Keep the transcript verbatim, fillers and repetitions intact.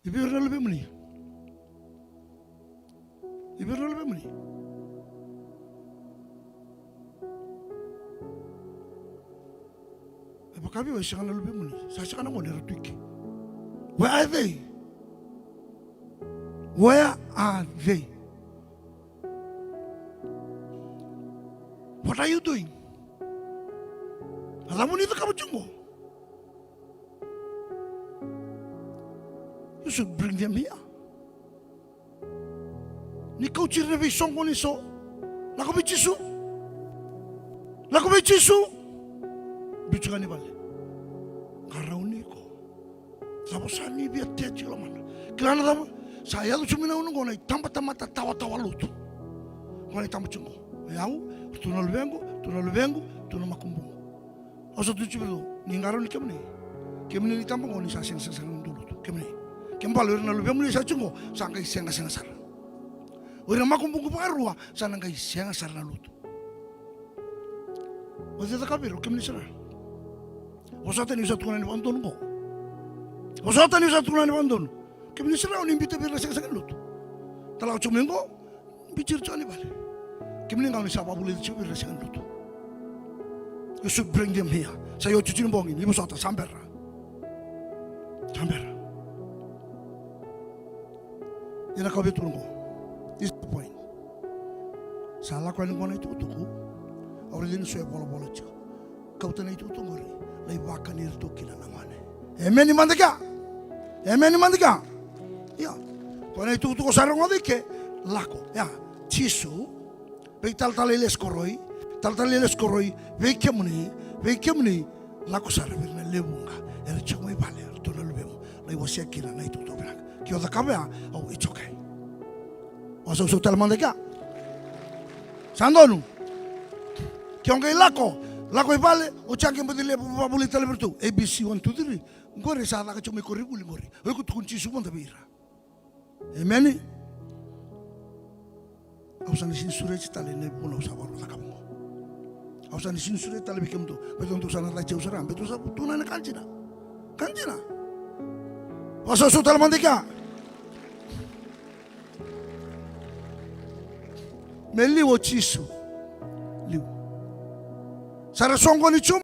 I vei ira na luvemuni? I vei ira na luvemuni? E vaka vei au e sega na luvemuni. Sa sega na gone era tu i ke. Where are they? Where are they? What are you doing? Na cava o ni cakava tiko qo? You should bring them here. Ni kauti ira na veisoqoni eso. Lako vei Jisu. Lako vei Jisu. Biuti ga ni vale. Qarauni iko. Cava sa ni via tea tiko lomana? Kila na cava? Sa yaco tiko mai na gauna oqo na itabatamata tawatawa lotu. Oqo na itaba tiko oqo. O yau, tu na luvequ, tu na luvequ, tu na makubuqu. Au sa tu tiko vei iratou, ni qarauni kemuni. Kemuni ni taba oqo ni sa sega sara ni dau lotu. Kemuni. Kemu bale o ira na luvemuni sa tiko oqo, sa qai sega sega sara. O ira makubuqu vakarua, sa na qai sega sara na lotu. O cei cakava vei ira, o kemuni sara? Vosota niu sa tukuna ni vakadodonu qo. Vosota niu sa tukuna ni vakadodonu. Kemuni sara o ni biuta vei ira na segasega ni lotu. Talako tiko mai qo, biuti ira tiko ni vale. Kemuni ga o ni sa vakavulici tiko vei ira na sega ni lotu. You should bring them here. Sa i oti tiko ni bogi, ni vosota, sa bera. Sa bera. Ia na ka au via tukuna qo. This is the point. Sa lako yani qo na itukutuku. Au raica ni so e volavola tiko. Kauta na itukutuku qori. Lai vakani iratou kina na gone. Emeni mada kea. Emeni mada kea. Ia. Ko na itukutuku sa rogoca i ke. Lako. Ia. Jisu. Veitalatala i lesu koroi, talatala i lesu koroi, vei kemuni, vei kemuni, lako sara vei ira na lewe vuqa era tiko mai vale, eratou na luvemu, lai wasea kina na itukutuku vinaka. Ke o cakava ya, au, it's okay. Au sausau tale mada kea. Sa donu. Ke o qai lako, lako i vale, o tiaki bodi levu, vavuli tale vei iratou. A B C one, two, three. Qori sa caka tiko mai ko ri vuli qori. O iko tukuni Jisu mada vei ira. Emeni. Au sa na sini sureti tale na vuna au sa vakarau cakava qo. Au sa na sini sureti tale vei kemudou. Baleta dou sa na cati au sara. Baleta dou sa tukuna na ka dina. Ka dina. Au sa sau tale mada i kea. Me liu o Jisu. Liu. Sa ra soqoni Jisu.